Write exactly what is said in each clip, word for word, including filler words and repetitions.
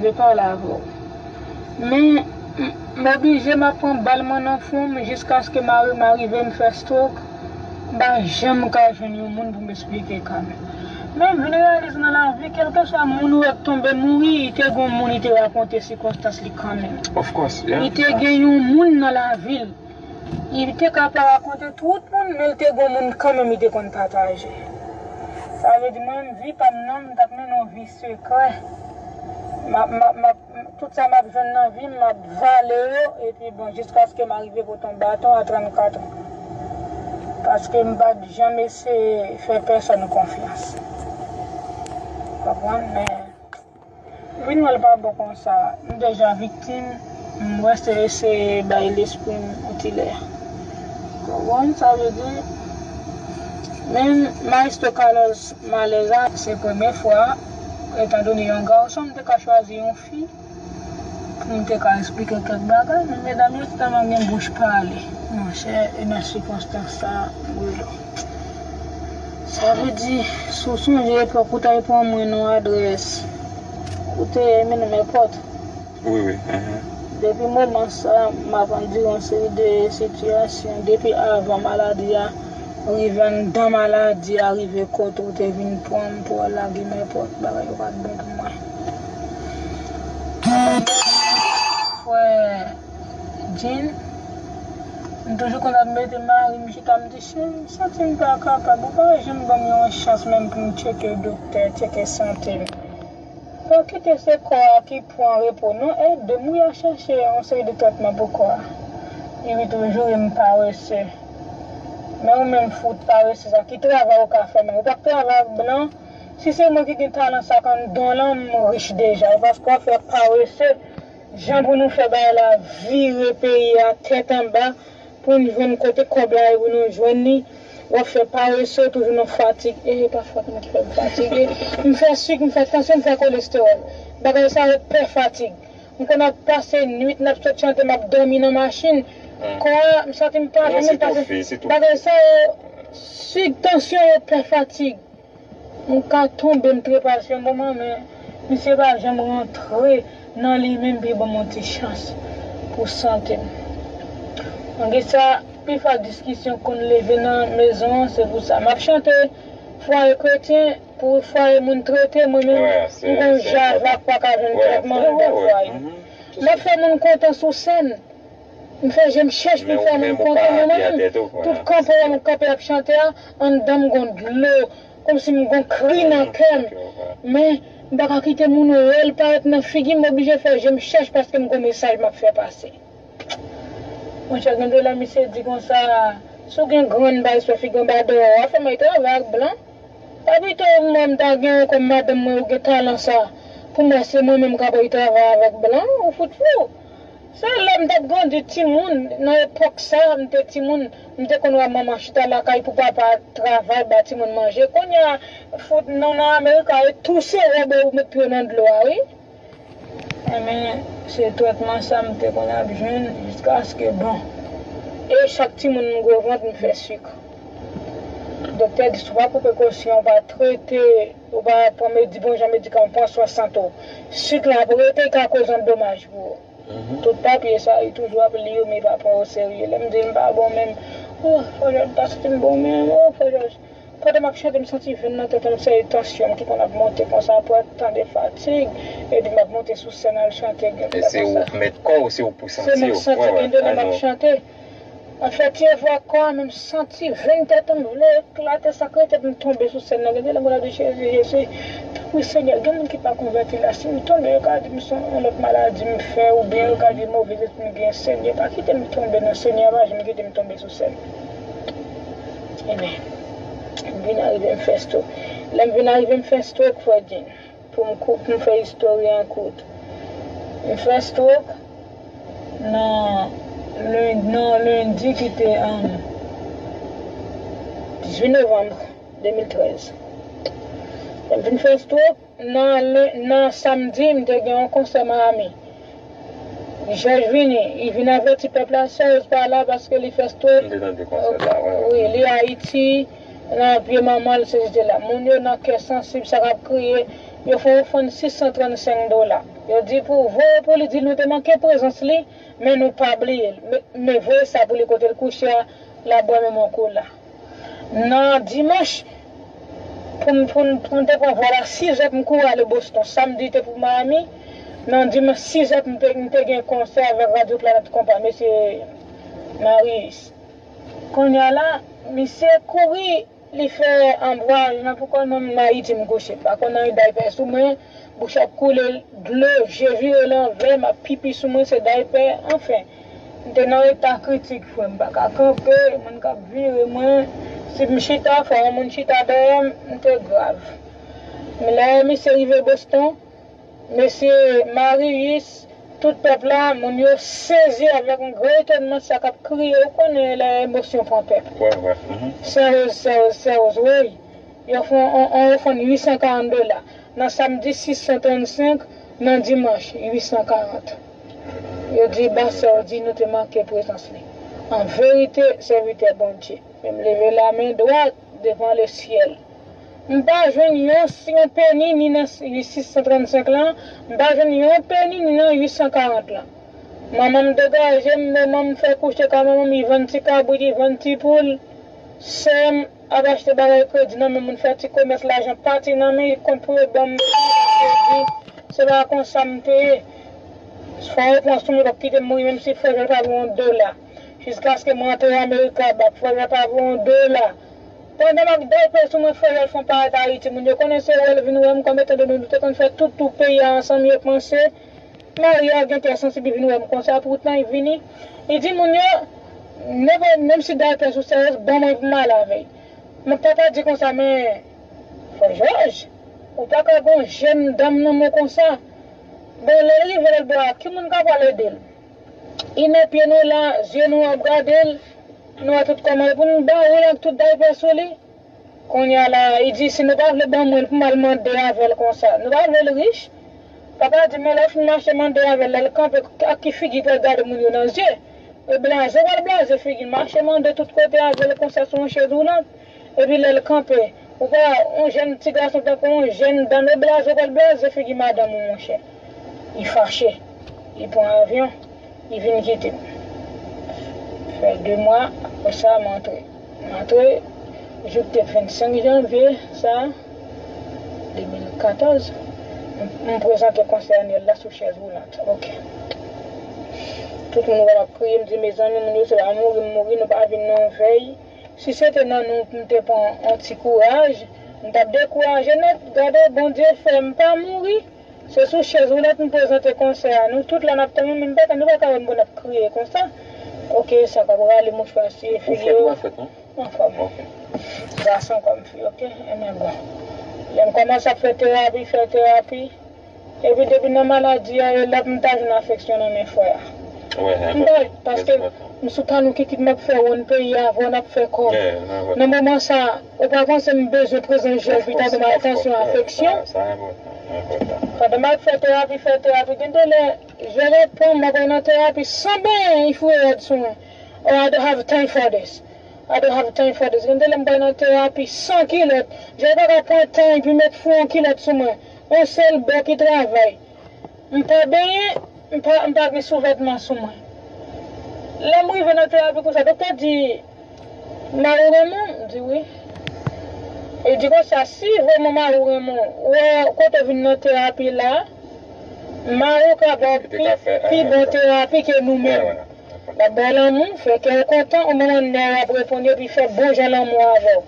Mwen pale avè w. Men, m, m oblije m ap pran bal mwen nan fwon m jiskaske mari m arive m fè stroke. M pa janm ka jwenn yon moun pou m esplike ka m. Men, m vin reyalize nan lavi, kèlkeswa moun ou wè k tonbe mouri, li te gen yon moun li te rakonte sikonstans li kanmenm. Of course, yeah. Li te gen yon moun nan lavi l. Li te ka pa rakonte tout moun, men l te gen moun kanmenm li te konn pataje. Sa vle di, mwen, vi pa m nan, m t ap mennen yon vi sekrè. M ap, m ap, m ap, tout sa m ap jwenn nan vi m, m ap vale yo, epi bon, jiskaske m arive pote yon baton a trannkat an. Paske m pa t janm eseye fè pèsonn konfyans. Konprann? Men, vin wè l pa bon konsa. M deja viktim, m wè se eseye bay lespri m yon ti lè. Konprann sa vle di? Men Maestro Carlos Maleza, se premye fwa, etan done yon gason, m te ka chwazi yon fi pou m te ka esplike kèk bagay, men medam yo tèlman gen bouch pale. Monchè, e nan sikonstans sa, m rele w. Sa vle di, si w sonje epòk ou t al pran mwen nan adrès, ou te mennen m èpòt. Wi, wi. Depi moman sa, m ap andire yon seri de sitiyasyon. Depi avan maladi a rive, anndan maladi a rive kote w te vin pran m pou w al lage m èpòt, bagay yo pa t bon pou mwen. Frè Jean, m toujou konn ap mete mari m chita, m di, cheri, m santi m pa kapab, ou pa janm ban m yon chans menm pou m tcheke doktè, tcheke sante m. Pa kite se kò a ki pran repo non, ede m wi a chèche yon seri de trètman pou kò a. Epi toujou m parese. Men ou menm fout parese sa, ki travay ou ka fè menm? Ou pa k travay ak blan? Si se mwen ki gen talan sa k anndan w lan, m rich deja. E paske w ap fè parese, jan pou nou fè bagay la vire peyi a tèt anba, pou n jwenn kote kòb la ye pou nou jwenn li, w ap fè parese, toujou nan fatig. E pa fòt mwen ki fè m fatige. M fè sik, m fè tansyon, m fè kolestewòl. Bagay sa yo pè fatig. M konn ap pase nwit, n ap sot chante, m ap dòmi nan machin. Kò a, m santi m pa janm pase. Bagay sa yo, sik, tansyon yo pè fatig. M ka tonbe, m trepase yon moman, men misye pa janm rantre nan li menm pou l ban m yon ti chans pou sante m. Malgre sa, pifwa diskisyon konn leve nan mezon an, se pou sa. M ap chante fwaye kretyen pou fwaye moun trete, mwen menm, m gon java k pa ka jwenn trètman anndan fwaye. M ap fè moun kontan sou sèn. M fè je m chèch pou m fè moun kontan, men mwen menm, tout kanpe a m kanpe ap chante a, anndan m gon dlo, kòmsi m gon kri nan kè m. Men, m pa ka kite moun wè l parèt nan figi m, m oblije fè je m chèch paske m gon mesaj m ap fè pase. Monchè, gen de lè misye di konsa, si w gen grenn bay sou figi w anba dèyè w, w ap fè m al travay ak blan. Pa pito mwen m ta gen w kòm madanm mwen, ou gen talan sa, pou m wè se mwen menm k ap al travay avèk blan, ou fout fou. Se lè m t ap grandi timoun, nan epòk sa, m te timoun, m te konn wè manman chita lakay pou papa travay, ba timoun manje. Kounye a, fout nou nan Amerik la, e touse wòb ou met pye w nan dlo a, wi. Enben, se trètman sa m te konn ap jwenn jiskaske, bon. E chak timoun m gwo vant, m fè sik. Doktè di, si w pa pran prekosyon, w pa trete, w pa pran medi-, bon jan medikaman, pran swen sante w, sik la ap rete, e ka koz yon domaj pou ou. Tout papye sa, li toujou ap li yo, men li pa pran yo oserye. Lè m di l m pa bon menm, oh, Frè Jòj, m pa santi m bon menm, oh, Frè Jòj. Pandan m ap chante, m santi venn nan tèt mwen, se tansyon m ki konn ap monte konsa, apre tan de fatig, epi m ap monte sou sèn al chante, gen de lè konsa. E se ou k mèt kò w, se ou k pou santi w. Se mwen k santi, gen de lè m ap chante. M ap fè ti efò ak kò a, men m santi venn tèt mwen vle eklate, sa k rete pou m tonbe sou sèn nan. Gen de lè m konn ap di, Jezi, Jezi, tanpri, Senyè, gen moun ki pa konvèti la, si m tonbe, yo ka di m se yon lòt maladi m fè, oubyen yo ka di move lespri m gen, Senyè, pa kite m tonbe non, Senyè, pa janm kite m tonbe sou sèn. Enben, m vin arive m fè stroke. Lè m vin arive m fè stroke, Frè Jean, pou m kou-, pou m fè istòri an kout. M fè stroke nan len-, nan lendi ki te, um, dizuit novanm de mil trèz. Lè m fin fè stroke, nan len-, nan samdi, m te gen yon konsè Miami. Jòj vini, li vin avèti pèp la, Serge pa la paske li fè stroke. M te tande konsè sa, wi, wi. Wi, li Ayiti, nan pye manman l, Serge te la. Moun yo nan kè sansib, sa k ap kriye, Yo fè yon ofrann sis san trannsenk dola. Yo di pou voye pou li, di nou te manke prezans li, men nou pa bliye l. Men, men voye sa pou li kote l kouche a, l ap bwè menm yon kola. Nan dimanch, pou m, pou m, pou m te pran vòl a sizè pou m kouri ale Boston. Samdi te pou Miami. Nan dimanch sizè pou m te, m te gen konsè avèk Radio Planet Compas, mesye Marius. Kounye a la, misye kouri, li fè anbraj nan pou kò l, mwen menm Ayiti m kouche. M pa konn anyen daypè sou mwen, bouch ap koule dlo, je vire lanvè, m ap pipi sou mwen, se daypè, anfen. M te nan eta kritik, frè, m pa ka kanpe, moun k ap vire mwen. Si m chita, fò yon moun chita dèyè m, m te grav. Men lè misye rive Boston, mesye Marius, tout pèp la, moun yo sezi avèk yon gran etònman, sa k ap kriye, ou konnen lè emosyon pran pèp. Wè, wè. Mhm. Sè Woz, Sè Woz, Sè Woz, wi. Yo fè yon, yon, yon ofrann uit san karant dola. Nan samdi sis san trannsenk, nan dimanch uit san karant. Yo di, ba Sè Woz di nou te manke prezans li. An verite, sèvitè Bondye. Men m leve lamen dwat devan lesyèl. M pa jwenn yon, yon peni ni nan uit san trannsenk lan, m pa jwenn yon peni ni nan uit san karant lan. Manman m degaje m, manman m fè kouche kay manman m, li vann ti kabrit, li vann ti poul. Sè m ap achte bagay kredi nan men moun, fè ti komès, lajan pati nan men, kont pou yo ban m kredi. Se pa konsa m te ye. Fò yo pran sou mwen, p ap kite m mouri, menm si frè Jòj pa voye yon dola. Jiskaske mwen antre Amerika, bak frè Jòj pa voye yon dola. Pandan m ap dèyè sou mwen, frè Jòj fè yon parèt Ayiti, moun yo konnen se wè l vin wè m, kòm etan done nou te konn fè tout tou peyi a ansanm, yo panse Maria gen kè sansib, li vin wè m konsa, poutan li vini. Li di moun yo, nenpòt, menm si daypè sou sèyòs, ban mwen pou m ale avè l. Men papa di konsa, men, frè Jòj, ou pa ka gon jèn dam nan men w konsa. Bon, lè l rive lòt bò a, ki moun k ap al ede l? Li nan pye nou la, zye nou ap gade l, nou wè tout kòman l pou n ba ou l ak tout daypè sou li. Kounye a la, li di, si nou pa vle ban mwen l pou m al mande avè l konsa, nou pa vle l rich? Papa di, men lè w fin mache mande avè l, lè l kanpe, ak ki figi l pral gade moun yo nan zye? E blaze, w pral blaze figi l, mache mande tout kote avè l konsa sou yon chèz woulant. Epi lè l kanpe, ou pa, yon jèn ti gason tankou yon jèn dam, e blaze, w pral blaze figi madanm ou, monchè. Li fache, li pran avyon. Li vin kite m. Fè de mwa, apre sa, m antre. M antre, jou k te vennsenk janvye, sa, de mil katòz, m, m prezante konsè anyèl la sou chèz woulant. Ok. Tout moun wè m ap kriye, m di, mezanmi, moun yo, se pa mouri m mouri, nou pa vin nan yon vèy. Si se te nan nou, m te pran yon ti kouraj, m t ap dekouraje nèt. Gade, Bondye fè m pa mouri. Se sou chèz woulant m prezante konsè a. Nou tout la n ap tann, men m pa tann, nou pa ka wè m pou n ap kriye konsa. Ok, sa k ap rale mouchwa siye figi yo. Ou fèt, ou pa fèt, non? Anfòm. Ok. Gason kòm fi, ok? Enben bon. Lè m kòmanse ap fè terapi, fè terapi. Epi depi nan maladi a, e lòt m ta jwenn afeksyon nan men frè a. M pa, paske m sou tanou kikit m ap fè wonn peyi a, avè w n ap fè kòb. Nan moman sa, ou pa panse m bezwen prezans jèl pou ta ban m atansyon, afeksyon? Pandan m ap fè terapi, fè terapi, gen de lè, jèl ap pran m, m ap nan terapi san benyen, li foure rad sou mwen. Oh, I don't have time for this. I don't have time for this. Gen de lè m pral nan terapi san kilòt. Jèl pa ka pran tan epi met fou yon kilòt sou mwen. Yon sèl bò ki travay. M pa benyen, m pa, m pa gen souvètman sou mwen. Lè m rive nan terapi konsa, doktè di, mari w renmen w? M di wi. Li di konsa, si vrèman mari w renmen w, wè kote w vin nan terapi la, mari w ka ba w pi, pi bon terapi ke nou menm. L ap ba w lanmou, fè kè w kontan, yon moman nèg ap reponn epi fè bon jan lanmou avè w.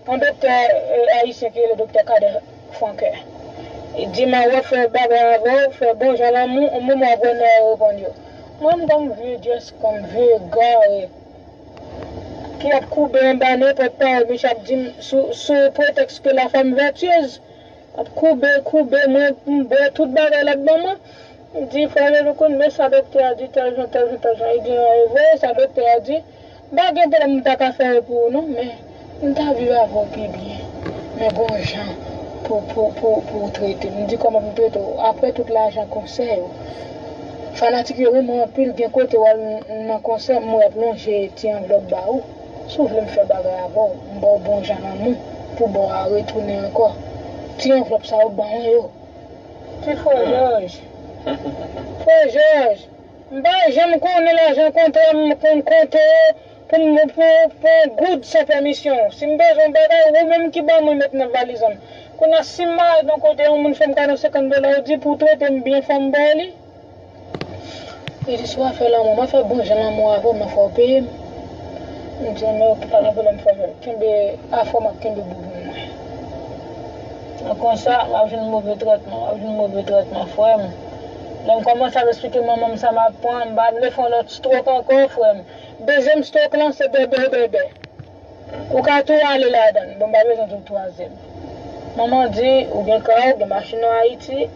Yon doktè, eh, ayisyen ki rele doktè Kader Franquer. Li di m a wè fè bagay avè w, fè bon jan lanmou, yon moman w ap wè nèg yo reponn yo. Mwen m kòm vye dyès, kòm vye egare ki ap koube anba nenpòt pawòl misye ap di m sou, sou pretèks ke la femme vertueuse. Ap koube, koube, mwen, m bwè tout bagay l ap ban mwen. M di, frè Jean-Claude, men sa doktè a di, tèl jan, tèl jan, tèl jan. Li di, an, e vre, sa doktè a di. M pa gen pwoblèm, m ta ka fè l pou ou, non, men m ta viv avè w pi byen. Men gon jan pou, pou, pou, pou w trete m. M di, kòman pou m trete w? Apre tout lajan konsè yo, fanatik yo renmen w anpil, gen kote w al n-, nan konsè, m wè y ap lonje ti anvlòp ba ou. Si w vle m fè bagay avè w, m ba w bon jan lanmou pou ba w a retounen ankò. Ti anvlòp sa yo ban mwen yo. Ti frè Jòj. Frè Jòj, m pa janm konnen lajan kontra m konn konte pou m pou pou yon goud san pèmisyon. Si m bezwen yon bagay, ou menm ki ban mwen met nan valiz an. Kounye a, si m marye nan kote yon moun fè m kado senkant dola, ou di pou w trete m byen, fò m ba w li. Li di, si w ap fè lanmou, m ap fè bon jan lanmou avè w, men fò w peye m. M di, men oke, pa gen pwoblèm, frè Jòj. Kenbe afè w, m ap kenbe bouboun mwen. Nan konsa, m ap jwenn move tretman, m ap jwenn move tretman, frè m. Lè m kòmanse ap esplike manman m sa m ap pran, m pa vle fè yon lòt stroke ankò, frè m. Dezyèm stroke lan, se bèbè, bèbè. Ou ka tou ale ladan l. Bon, m pa bezwen tou twazyèm. Manman di, ou gen kay, ou gen machin nan Ayiti.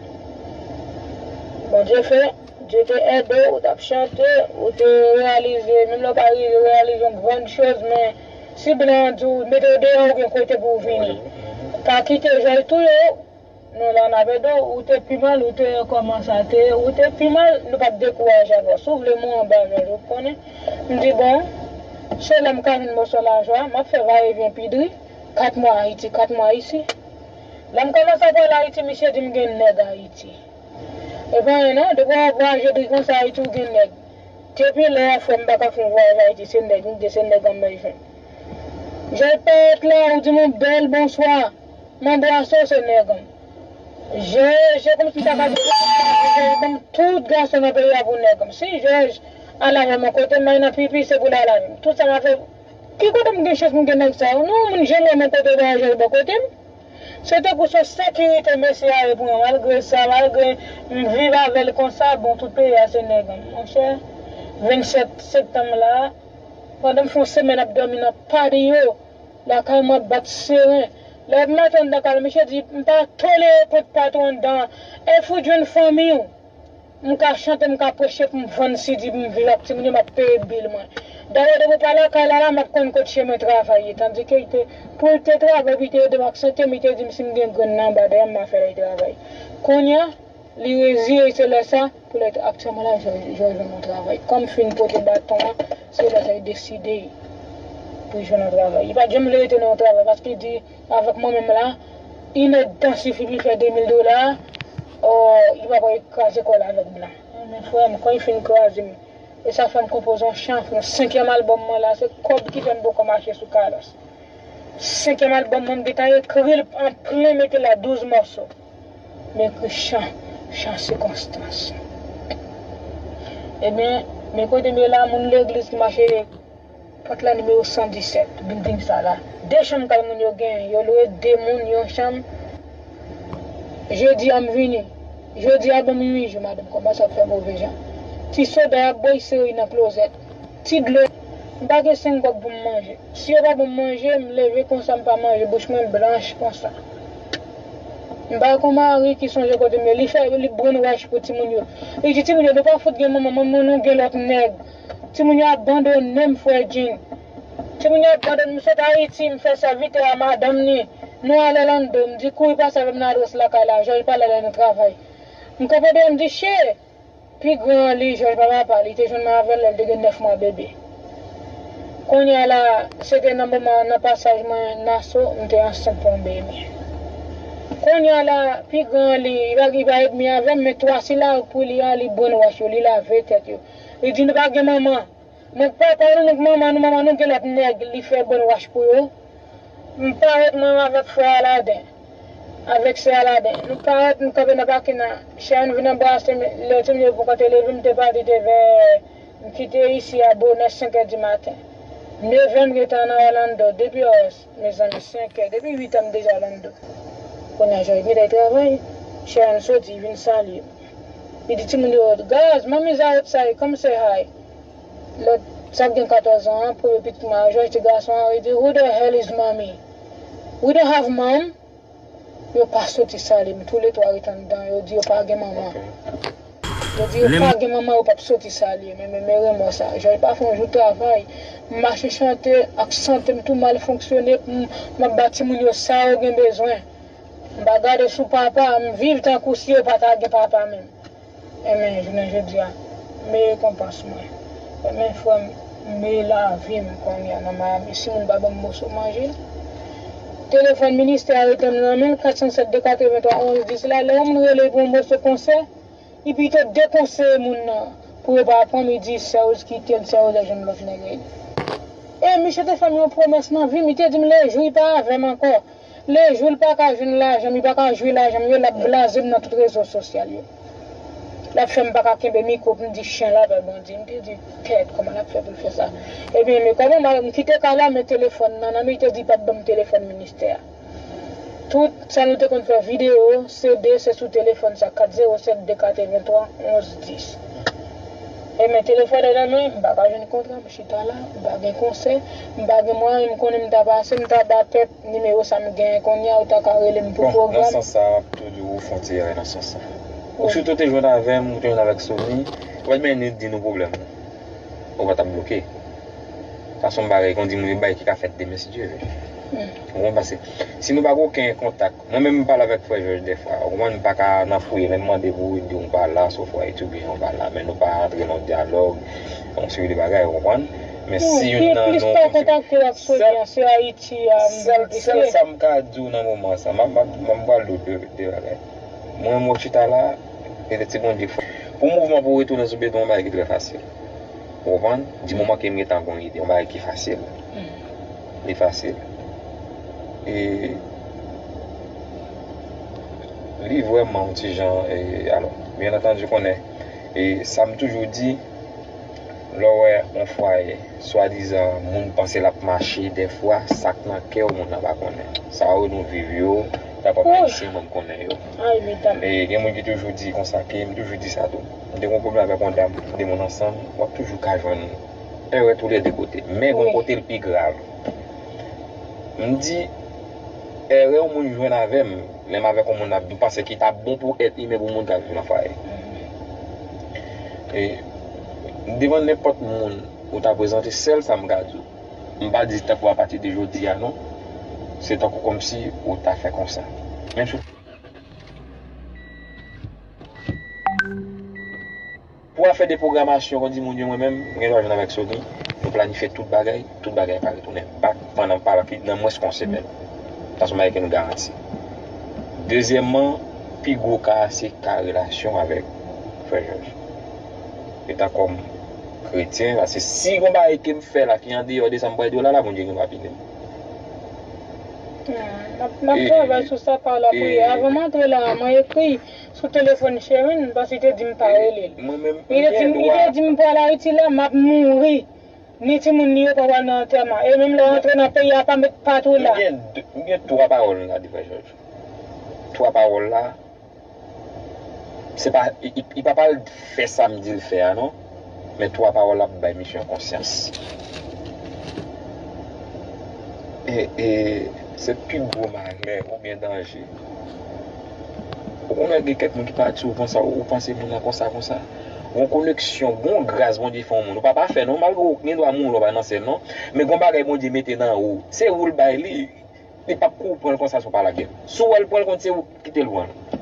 Bondye fè, Dye te ede w, ou t ap chante, ou te reyalize, menm lè w pa rive reyalize yon grann choz, men si blan an di w, mete w deyò, ou gen kote pou w vini. Pa kite Jòj touye w. Non, la n ap ede w, ou te pi mal, ou te kòman sa te ye, ou te pi mal, nou p ap dekouraje avè w. Si w vle mwen anba Jòj, ou konnen. M di, bon, se la m ka jwenn mòso lajan, m ap fè vayevyen pi dri, kat mwa Ayiti, kat mwa isi. Lè m kòmanse ap al Ayiti, misye di m gen nèg Ayiti. E pa anyen non, depi w ap vwayaje dri konsa Ayiti, ou gen nèg. Depi lè a, frè m, m pa ka fè yon vwayaj Ayiti, se nèg m gen, se nèg an m bezwen. Jòj parèt la, ou di m yon bèl bonswa. M anbrase w, se nèg an m. Je, je kòmsi m ta ka di, Jòj ban m tout gason nan peyi a pou nèg an m. Si Jòj al avè m yon kote, m al nan pipi, se pou l al avè m. Tout sa m ap fè, ki kote m gen chans pou m gen nèg sa yo? Non, moun, je m wè m yon kote, Jòj bò kote m. Se tankou se yon sekirite mesye a ye pou mwen. Malgre sa, malgre m viv avè l konsa, bon, tout peyi a se nèg an m. Monchè, vennsèt septanm la, pandan m fè yon semèn ap dòmi nan patio, lakay mwen ap bat seren. Lè m antre anndan kay la, misye di, m pa tolere kont patwon anndan. Èske w jwenn fanmi w? M ka chante, m ka preche pou m vann si di pou m viv ak timoun yo, m ap peye bil mwen. Dayè, depi w pa lakay la, la, m ap konn kot chemen travay ye. Tandike, li te, pou l te travay, pou l te ede m ak sante m, li te di m si m gen grenn nan anba dèyè m, m a fè l al travay. Kounye a, li reziye, se lè sa, pou lè aktyèlman la, Jòj, Jòj jwenn yon travay. Kòm m fin pote baton an, se lè sa, li deside pou l jwenn yon travay. Li pa t janm vle rete nan yon travay, paske li di, avèk mwen menm la, inèdtan sifi pou l fè de mil dola, o, li pa pral kraze kò l avèk blan. Men frè m, kan li fin kraze m, e sa fè m konpoze yon chan, yon senkyèm albòm mwen la, se kòb ki fè m poko mache sou kalòs. Senkyèm albòm mwen, m gentan ekri l an plen, mete la douz mòso. M ekri chan, chan sikonstans. Ebyen, men kote m ye la, moun legliz ki mache pòt la nimewo san disèt, bilding sa la. De chanm kay moun yo genyen, yo lwe de moun yon chanm. Jedi a m vini. Jodi a ban m uit jou, madanm kòmanse ap fè move jan. Ti soda y ap bwè, y sere nan klozèt. Ti dlo, m pa gen senk kòb pou m manje. Si yo pa ban m manje, m leve konsa, m pa manje, bouch mwen blanch konsa. M pa kon mari ki sonje kote m ye. Li fè, li brainwash pou timoun yo. Li di timoun yo, nou pa fout gen manman, manman nou gen lòt nèg. Timoun yo abandone m, frè Jean. Timoun yo abandone m, m sot Ayiti, m fè sèvitè a madanm ni. Nou al Orlando, m di kouri pase avè m nan adrès lakay la, Jòj pral ale nan travay. M kanpe deyò, m di, che! Pi gran an li, Jòj pa papa, li te jwenn mwen avè l lè l te gen nèf mwa bebe. Kounye a la, se te nan moman, nan pasaj mwen Naso, m te ansent pou yon bebe. Kounye a la, pi gran an li, li pa, li pa edmi avè m, men twa sila pou li a, li brainwash yo, li lave tèt yo. Li di nou pa gen manman. Mwen, papa nou, nou, manman nou, manman nou gen lòt nèg, li fè brainwash pou yo. M parèt mwen avèk frè Aladen, avèk sè Aladen. Nou parèt, nou kanpe nan pakin nan. Sharon vin anbrase m, lè timoun yo poko te leve, m te pati te vè, m kite isi a bonè senk è di maten. Neve m gentan nan Orlando, depi, mezanmi, senk è, depi uit è m deja Orlando. Kounye a Jòj gentan travay, Sharon soti, vin salye m. Li di timoun yo, guys, mommy's outside, come say hi. Lòt, sa k gen katòz an an, premye pitit mwen a, Jòj, ti gason an, li di, who the hell is mommy? We don't have mom. Yo pa soti salye m, toulètwa ret anndan, yo di yo pa gen manman. Yo di yo pa gen manman, yo p ap soti salye m, men, men, men renmò sa. Jòj pa fè yon jou travay. M mache chante ak sante m tou mal fonksyone, m, m ap ba timoun yo sa yo gen bezwen. M pa gade sou papa, m viv tankou si yo pa ta gen papa menm. Enben, jounen jodi a, m rekonpans mwen. Enben, frè m, m lavi m kounye a nan Miami. Si moun pa ban m moso manje, Telefòn ministè a rete nan men l, kat san sèt de katrevenntwa onz dis la, lè yon moun rele pou yon moso konsè, li pito dekonseye moun nan pou yo pa pran m, li di Serge kite l, Serge al jwenn lòt nèg. E misye te fè m yon pwomès nan vi m, li te di m lejou li pa avè m ankò, lejou l pa ka jwenn lajan m, li pa ka jwi lajan m yo, l ap blaze m nan tout rezo sosyal yo. L ap fè m pa ka kenbe mikwo pou m di chen la pè Bondye. M te di, tèt, kòman l ap fè pou l fè sa? Ebyen, men kòman m, m kite kay la, men telefòn nan nan men, li te di li p ap ban m telefòn ministè a. Tout sa nou te konn fè videyo, C D, se sou telefòn sa, kat zewo sèt de katrevenntwa onz dis. E men telefòn nan nan men, m pa ka jwenn kontra, m chita la, m pa gen konsè, m pa gen mwayen, m konnen m ta pase, m ta ba pèp nimewo sa m genyen kounye a, ou ta ka rele m pou pwogram. Bon, nan sans sa, m ap tou di w ou fè yon ti erè nan sans sa. Ou sitou te jwenn avè m, ou te jwenn avèk Sony, ou pa t menm di nou pwoblèm ou. Ou pa t ap bloke. Sa se yon bagay, kon di moun, yon bagay ki ka fèt demen, si Dye vle. Ou konprann? Paske si nou pa gen okenn kontak, mwen menm m pale avèk frè Jòj dèfwa, ou konprann, m pa ka nan fouye, lè m mande pou ou, li di w pa la, sou fwa etidyan ou pa la, men nou pa antre nan dyalòg, yon seri de bagay, ou konprann? Men si youn nan nou kontakte w ak Sony an, se Ayiti a m vizite. Sèl sa m ka di w nan moman sa, m ap, m ap, m ap pral di w de, de bagay. Mwen, mwen chita la, petèt se Bondye k fè. Pou mouvman pou retounen sou beton, yon bagay ki trè fasil. Ou konprann? Di moman ke m gentan gon ide, yon bagay ki fasil. Li fasil. E li vrèman yon ti jan, e, alò, byen antandi, ou konnen, e sa m toujou di, lè w wè yon fwaye, swadizan moun panse l ap mache, dèfwa, sa k nan kè w, moun nan pa konnen. Sa yo nou viv yo, ta kòm Ayisyen, mwen m konnen yo. E gen moun ki toujou di konsa, ke m toujou di sa tou. M te gen yon pwoblèm avèk yon dam, de moun ansanm, w ap toujou ka jwenn erè toulède kote. Men gen yon kote l pi grav. M di, erè yon moun jwenn avè m, lè m avèk yon moun ap, m panse ki t ap bon pou èt imen pou moun k ap viv nan fwaye. E, devan nenpòt moun ou ta prezante, sèl sa m ka di w. M pa di tankou apati de jodi a non. Se tankou kòmsi ou ta fè konsa. Menm si Pou afè de pwogramasyon, kon di moun yo, mwen menm, m gen dwa jwenn avèk Sony, nou planifye tout bagay, tout bagay pa retounen bak pandan pa nan mwens ke yon semèn. Sa se yon bagay ke nou garanti. Dezyèmman, pi gwo ka a se ka relasyon avèk frè Jòj. Etan kòm kretyen, paske si gon bagay ke m fè la ki andeyò de sa m pral di w la, la, Bondye gen dwa pini m. Hmm, m ap, m ap travay sou sa pa lapriyè. Avan m antre la, mwen ekri sou telefòn Sherine, paske li te di m pa rele l. Li te di m, li te di m pral Ayiti la, m ap mouri. Ni timoun li yo pa pral nan antèman. E menm lè w antre nan peyi a, pa met pat ou la. M gen, m gen twa pawòl m ka di frè Jòj. Twa pawòl la, se pa, li, li, li pa pral fè sa m di l fè a non. Men twa pawòl la ap bay misye yon konsyans. E, e, se pi gwo malè oubyen danje. Ou konnen gen kèk moun ki pa di w konsa, ou panse moun nan konsa, konsa. Gon koneksyon, gon gras Bondye fè yon moun. Ou pa pafè non, malgre ou gen dwa mouri, ou pa nan syèl non. Men gon bagay Bondye mete nan ou. Se ou l bay li. Li p ap kou pran l konsa si w pa lage l. Si w wè l pran l kont se ou ki kite l pran l.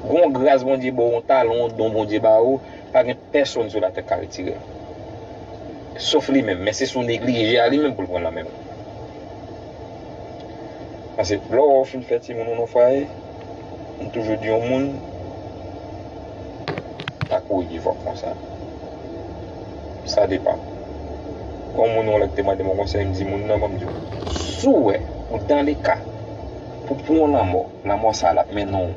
Gon gras Bondye ba w, yon talan, yon don Bondye ba ou, pa gen pèsonn sou latè k ka retire l. Sof li menm, men se si w neglije a li menm pou l pran l nan men w. Paske lè w wè w fin fè timoun ou nan fwaye, m toujou di yon moun, pa kouri devwa konsa. Sa depann. Gon moun yon lè ki te mande m yon konsèy, m di moun nan, bon, m di w, si w wè ou dans le cas pou pran yon lanmò, lanmò sa l ap mennen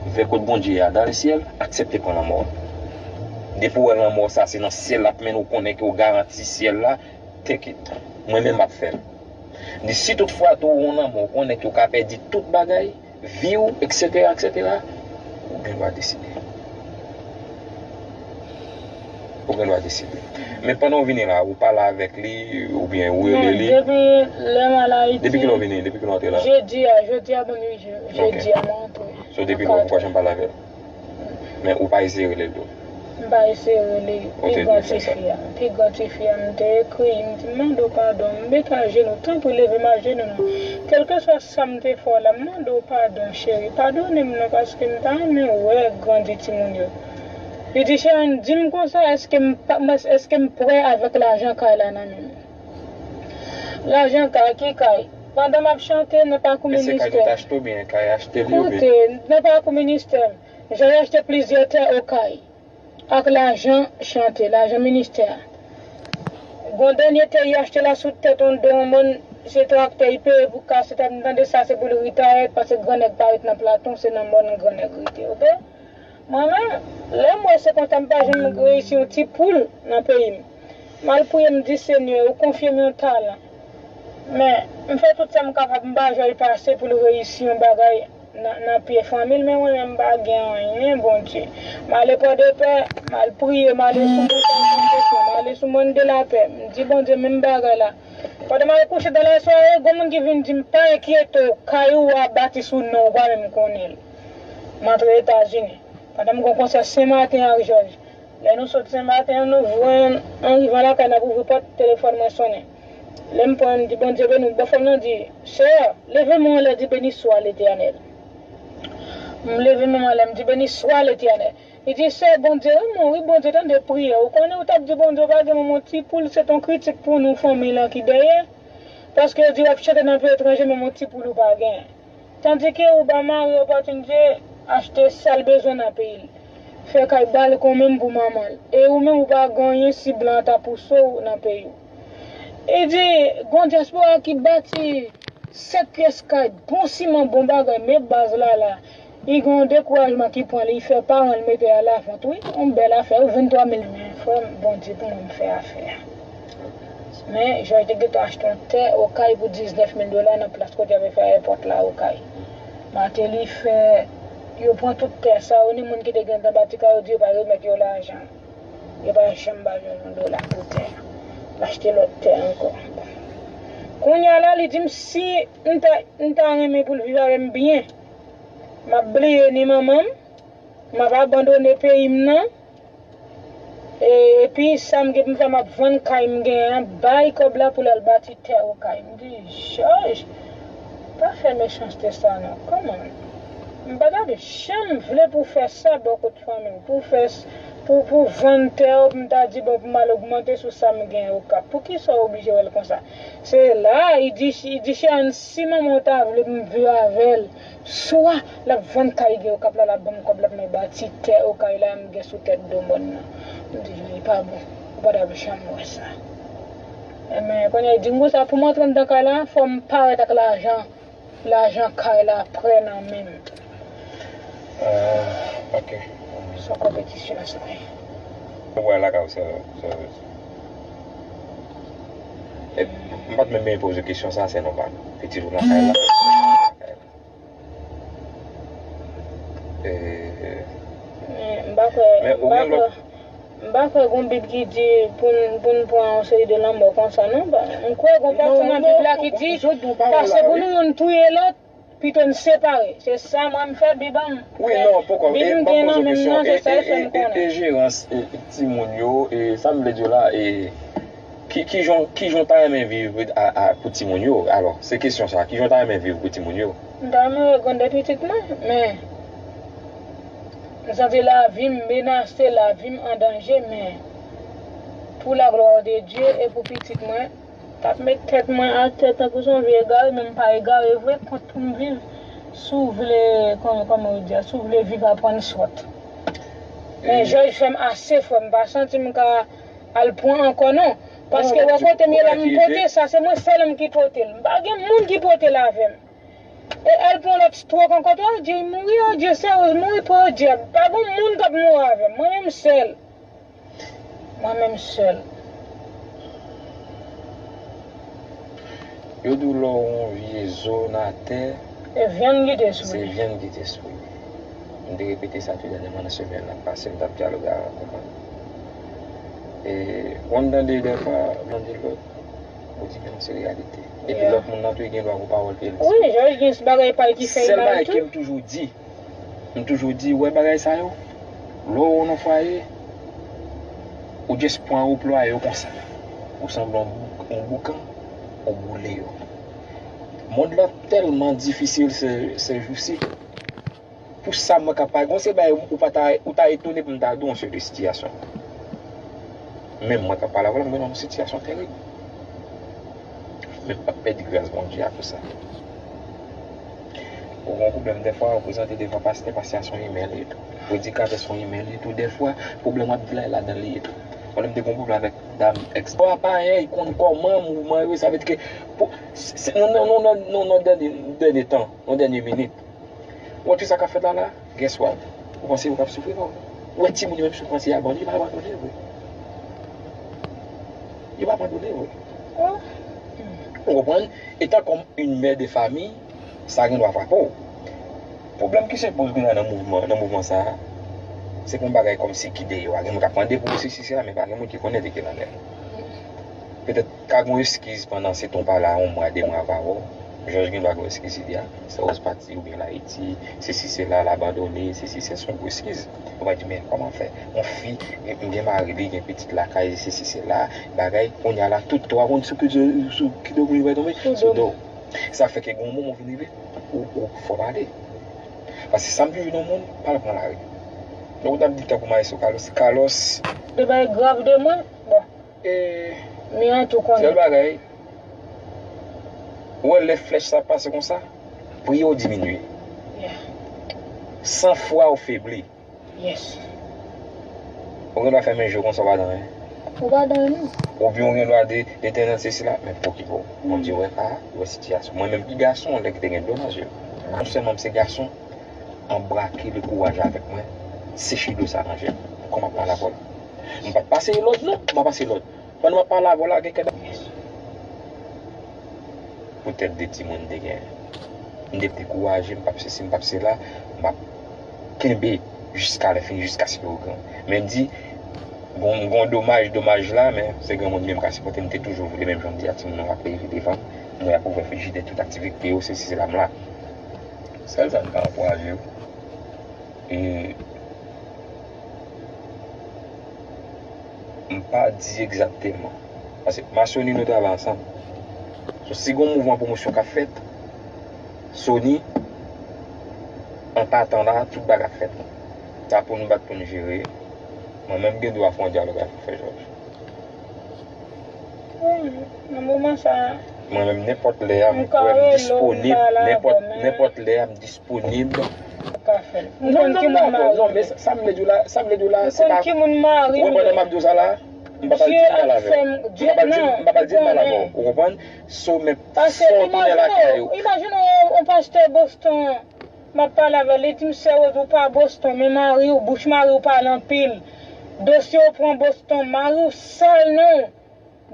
w vè kot Bondye a, dans le ciel, aksepte pran lanmò. Depi w wè lanmò sa se nan syèl l ap mennen w, konnen ke w garanti syèl la, take it. Mwen menm m ap fè l. M di si tout fwa tou ou nan lanmò, ou konnen ke w ka pèdi tout bagay, vi w, etsetera, etsetera, ou gen dwa deside. Ou gen dwa deside. Men pandan w vini la, ou pale avèk li, oubyen ou rele li. Depi lè m al Ayiti. Depi kilè w vini? Depi kilè w antre la? Jedi a, jodi a, bon, wi, je-, jedi a, mwen antre. So, depi lè w poko janm pale avè l? Men ou pa eseye rele l tou? M pa eseye rele l. Pi gran tifi a, pi gran tifi a, m te ekri, m di, m mande w padon, m met ajenou, tanpri leve m ajenou non. Kèlkeswa sa m te fè w la, m mande w padon, cheri, padone m non, paske m ta renmen wè grandi timoun yo. Li di, Sherine, di m konsa, èske m pa, èske m prè avèk lajan kay la nan men m? Lajan kay, ki kay? Pandan m ap chante nan pakou ministè. Koute, nan pakou ministè, Jòj achte plizyè tè Okay ak lajan chante, lajan ministè a. Gon dènye tè y achte la sou tèt yon do yon moun, se traktè y peye pou kase tèt, m tande sa se pou l retire, paske gran nèg pa ret nan Platon, se nan mòn gran nèg rete, oke? Mwen menm, lè m wè se konsa m pa janm reyisi yon ti poul nan peyi m. M al priye, m di, Senyè, ou konfye m yon talan. Men, m fè tout sa m kapab, m pa jwe l pase pou l reyisi yon bagay nan, nan pye fanmi l, men mwen menm m pa gen anyen, Bondye. M ale Pòdepè, m al priye, m ale sou Mòn Tanzanitesyon, m ale sou Mòn de la Pè. M di, Bondye, menm bagay la. Pandan m al kouche dan lasware, gon moun ki vin di m, pa enkyete w, kay ou a bati sou non w, ou pa menm konnen l. M antre Etazini. Pandan m gon konsè Senmaten ak Jòj. Lè nou sot Senmaten an, nou jwenn, an rivan lakay, n ap ouvri pòt, telefòn mwen sonnen. Lè m pran, m di, Bondye beni w. Bòfrè m nan di, Sè, leve men w anlè, di, Beni swa Letènèl. M leve men m anlè, m di, Beni swa Letènèl. Li di, Sè, Bondye renmen w, wi, Bondye tande priyè w. Ou konnen, ou t ap di Bondye w pa gen menm yon ti poul, se t yon kritik pou nou, fanmi lan ki dèyè. Paske yo di w ap chante nan peyi etranje, menm yon ti poul ou pa gen. Tandike ou ba mari w opòtinite achte sa l bezwen nan peyi l. Fè kay balkon menm pou manman l. E ou menm ou pa gen anyen si blan an ta pouse w nan peyi w. E di, gon dyaspora ki bati sèt pyès kay, bon siman, bon bagay, men baz la la. Li gen yon dekourajman ki pran li, li fè paran l mete a lavant, wi. Yon bèl afè, wi, venntwa mil, men frè m, Bondye pou mwen, m fè afè a. Men, Jòj te gentan achte yon tè Okay pou diznèf mil dola nan plas kote y ap fè ayewopò la Okay. Martelly fè, yo pran tout tè sa yo, ni moun ki te gentan bati kay yo di yo pa remèt yo lajan. Yo pa janm ba yo yon dola pou tè a. L achte lòt tè ankò. Kounye a la, li di m si m ta, m ta renmen pou l viv avè m byen, m ap bliye ni manman m, m ap abandone peyi m nan, e, epi sa m gen pou m fè, m ap vann kay m genyen an, bay kòb la pou l al bati tè Okay. M di, Jòj, pa fè mechanste sa non. Kòman? M pa t ap janm vle pou w fè sa bò kot fanmi w, pou w fè s-, pou, pou w vann tè w, pou m ta di, bon, pou m al ogmante sou sa m gen Okap. Poukisa w oblije wè l konsa? Se la, li di, li di, Cheyenne, si manman w ta vle pou m viv avè l, swa l ap vann kay gen Okap la, l ap ban m kòb la pou mwen bati tè Okay la m gen sou tèt do mòn nan. M di, li pa bon, ou pa t ap janm wè sa. Enben, kounye a, li di m konsa, pou m antre anndan kay la, fò m parèt ak lajan, lajan kay la prè nan men m. Ah, ok. Se yon konpetisyon sa ye. Ou wè lakay ou, se, se, e, m pa t menm bezwen poze kesyon sa, se nòmal. Pitit ou nan kay la. E, men m pa kwè, men ou m pa gen kwè, lòt m pa kwè gon Bib ki di pou n, pou n pran yon seri de lanmò konsa, non. M kwè gon pati nan Bib la ki di, pase pou nou youn touye lòt, pito n separe. Se sa mwen m fè Bib an m. Wi, non, poko, Bib e, m m pa gen poze nan menm kesyon, nan, se e, sa l fè e, m e, konnen. E jerans, e, timoun yo, e, sa m vle di w la, e, ki, ki jan, ki jan w ta renmen viv a, a, pou timoun yo? Alò, se kesyon sa, ki jan w ta renmen viv pou timoun yo? M ta renmen wè grann de pitit mwen, men m santi lavi m menase, lavi m an danje, men pou la glwa de Dye e pou pitit mwen, t ap met tèt mwen atè tankou se yon vye egare, men m pa egare vre, kont pou m viv. Si w vle, kòman, kòman yo di a, si w vle viv, aprann sòt. Men Jòj fè m ase, frè m, m pa santi m ka al pran ankò non. Paske wè kote m ye la, m pote sa, se mwen sèl m ki pote l. M pa gen moun ki pote l avè m. E al pran lòt strok ankò, oh Dye, mouri, oh Dye, seryoz, mouri, pran, oh Dye. Pa gen moun k ap mouri avè m. Mwen menm sèl. Mwen menm sèl. Yo di w lè w yon vye zo nan tè, e vyann ki te sou li. Se vyann ki te sou li. M te repete sa tou dènyèman nan semèn nan pase, m t ap dyaloge avè yon konprann. E, ou konn tande dèfwa, m tande lòt, ou di, men non, se reyalite. Epi lòt moun nan tou, li gen dwa gon pawòl ke l di. Wi, Jòj gen bagay pa l ki fè l mal tou. Sèl bagay ke m toujou di, M toujou di, ou wè bagay sa yo? Lè w nan fwaye, ou just pran, ou plwaye yo konsa. Ou sanble yon bou-, yon boukan, ou boule yo. Mond lan tèlman difisil se, se jousi. Pou sa mwen ka pale, gon se bagay ou pa ta, ou ta etone pou m ta di w yon seri de sitiyasyon. Menm mwen k ap pale avè w la, mwen nan yon sitiyasyon terib. Men m p ap pèdi gras Bondye akoz sa. Ou gen pwoblèm dèfwa, ou prezante devan pastè, pastè a se yon imè l ye tou. Predikatè se yon imè l ye tou dèfwa, pwoblèm w ap di la e ladan l li ye tou. Mwen menm m te gen yon pwoblèm avèk dam èks. Bon, apa, y konn kòman mouvman yo, sa vle di ke pou, se, se, nan, nan, nan, nan, nan dènye, dènye tan, nan dènye minit. Ou wè tout sa k ap fèt la la, guess what? Ou panse yo p ap soufri non? Ou wè timoun yo menm soufrans y abandone, yo pa abandone vre. Yo pa abandone vre. Ou konprann? Etan kòm yon mè de fami, sa gen dwa frape w. Pwoblèm ki se poze gen nan mouvman, nan mouvman sa a, se pou yon bagay kòmsi ki deyò a. Gen moun k ap mande pou yo sesi sela, men pa gen moun ki konnen de ki l anlè. Petèt ka gen yon eskiz pandan se tan w pa la, yon mwa, de mwa, pa wè w. Jòj gen dwa gen yon eskiz li a. Sa w pati oubyen l Ayiti, sesi sela, l abandone, sesi se yon gwo eskiz. Ou va di, men kòman fè? Yon fi, m gen mari, li gen pitit lakay, sesi sela, bagay, kounye a la, tout twa moun sou ki, sou ki do moun yo va tonbe? Sou do. Sa fè ke gen yon moman w vin rive, ou, ou fò pale. Paske sa m toujou di yon moun, pa al pran lari. Donk, w t ap di tankou Maestro Carlos, Carlos. Li bay grav de mwen, bon. E, men an tou konnen. Sèl bagay, ou wè lè flèch sa ap pase konsa, priye w diminye. Yeah. Sanfwa w febli. Yes. Ou gen dwa fèmen je w konsa, w pa di anyen. Ou pa di anyen non. Oubyen ou gen dwa di, Letènèl, se sila, men pokipe w. Bondye wè ka, li wè sitiyasyon. Mwen menm ki gason, lè ki te gen dlo nan je m. Non sèlman m se gason, anbrake le kouraj avèk mwen, seche dlo sa nan je m. Kòman m ap pale avè w? M pa t pase lòd non, m pa pase lòd. Pandan m ap pale avè w la, gen kèk poutèt de timoun m te gen. M te dekouraje, m p ap sesi, m p ap sela, m ap kenbe jiska lè fini, jiskaske yo gran. Men m di, gon, gon domaj, domaj la, men se granmoun li menm ka sipòte, m te toujou vle, menm jan m di a, timoun nan ap leve devan m, m wè y ap ouvè frijidè, tout aktivite yo, sesi sela, m la. Sèl sa m ka ankouraje yo. E m pa di egzakteman. Paske m a Sony nou travay ansanm. So, si gon mouvman pwomosyon k ap fèt, Sony, an patan la, tout bagay ap fèt. Sa pou n bat pou n jere. Mwen menm gen dwa fè yon dyalòg avè w, frè Jòj. Wi, nan moman sa a, mwen menm, nenpòt lè a, m kwè m disponib, nenpòt, nenpòt lè a, m disponib. Ou ka fè l. M konn ki moun mari m. Non, men sa, sa m vle di w la, sa m vle di w la, se pa, m konn ki moun mari m. Ou konprann sa m ap di w sa la? M pa pral di mal avè w. M pa pral di, m pa pral di mal avè w. Ou konprann? So, men, so, tounen lakay ou. Imajine w, yon pastè Boston, m ap pale avè l, li di m, "Sè Rose, ou pa Boston, men mari w, bouch mari w pale anpil. Dosye w pran Boston, mari w sal non."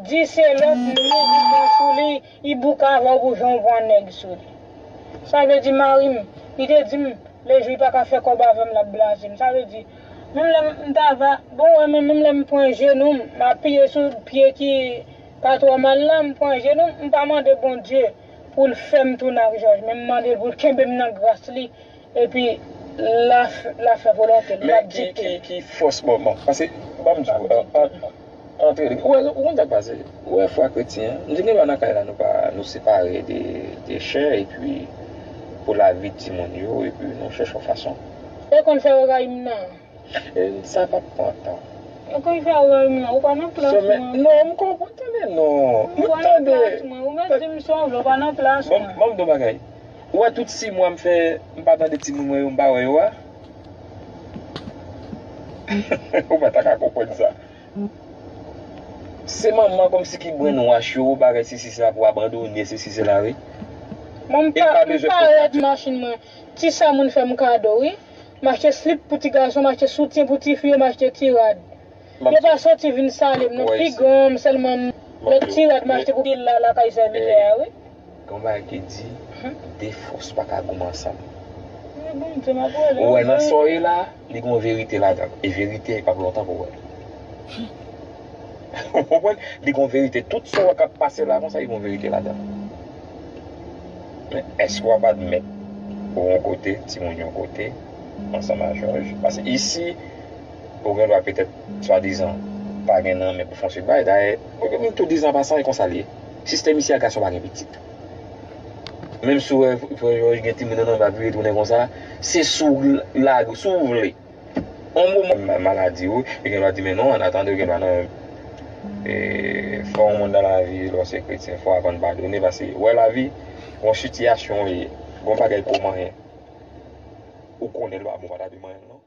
Di se lòt nèg li gen sou li, li bouke avè w pou jan w pran nèg sou li. Sa vle di mari m, li te di m, lejou li pa ka fè kòb avè m, l ap blaze m. Sa vle di, menm lè m ta va, bon, wè, men menm lè m pran jenou m, m apiye sou pye ki pa twò mal la, m pran jenou m, m pa mande Bondye pou l fè m tounen ak Jòj, men m mande l pou l kenbe m nan gras li, epi l a, l a fè volonte l, l ap dikte. Men ki, ki, ki fòs, bon, bon, paske, ban m di w, an, an, antre, ou wè, ou konn sa k pase, ou wè fwa kretyen an, m di gen dwa nan kay la, nou pa, nou separe de, de chè, epi pou lavi timoun yo, epi nou chèche yon fason. Yo konn fè yo rayi m nan. E sa p ap pran tan. Yo konn fè yo rayi m nan, ou pa nan plas mwen. Non, m konprann, tande non. M tande. Ou pa nan plas mwen, ou mèt di m sa w vle, ou pa nan plas mwen. Bon, ban m di w bagay. Ou wè tout sis mwa m fè, m pa tande timoun mwen yo, m pa wè yo a. Ou pa ta ka konprann sa. Se manman kòmsi ki brainwash yo, bagay sesi sela pou abandone, sesi sela, wi. Mwen m pa, m parèt machin mwen. Ti sa moun fè m kado, wi. M achte slip pou ti gason, m achte soutyen pou ti fi yo, m achte ti rad. Yo pa soti vin sale m non, pi gran m sèlman m, lòt ti rad m achte pou pil la lakay sèvitè a, wi. Gen yon bagay ki di, de fòs pa ka goumen ansanm. Ou wè nan sa w ye la, li gen yon verite ladan l. E verite a p ap lontan pou w wè l. Ou konprann? Li gen yon verite. Tout sa w wè k ap pase la konsa, li gen yon verite ladan l. Men èske w ap admèt ou yon kote, timoun yon kote, ansanm a Jòj? Paske isi, ou gen dwa petèt, swadizan, pa gen nan men pou fè yon seri bagay. Dayè, m tou di an pasan, e konsa l ye. Sistèm isi a, gason pa gen pitit. Menm si w wè frè Jòj gen timoun nan men l ap vire tounen konsa, se si w lage, si w vle. Yon moman maladi, wi, yo gen dwa di, men non, an atandan, yo gen dwa nan E, fò yon moun nan lavi, lè w se kretyen, fò w aprann padone, paske wè lavi, yon sitiyasyon w ye, yon bagay pou manyen, ou konnen l pa bon, pa ta dwe manyen l non.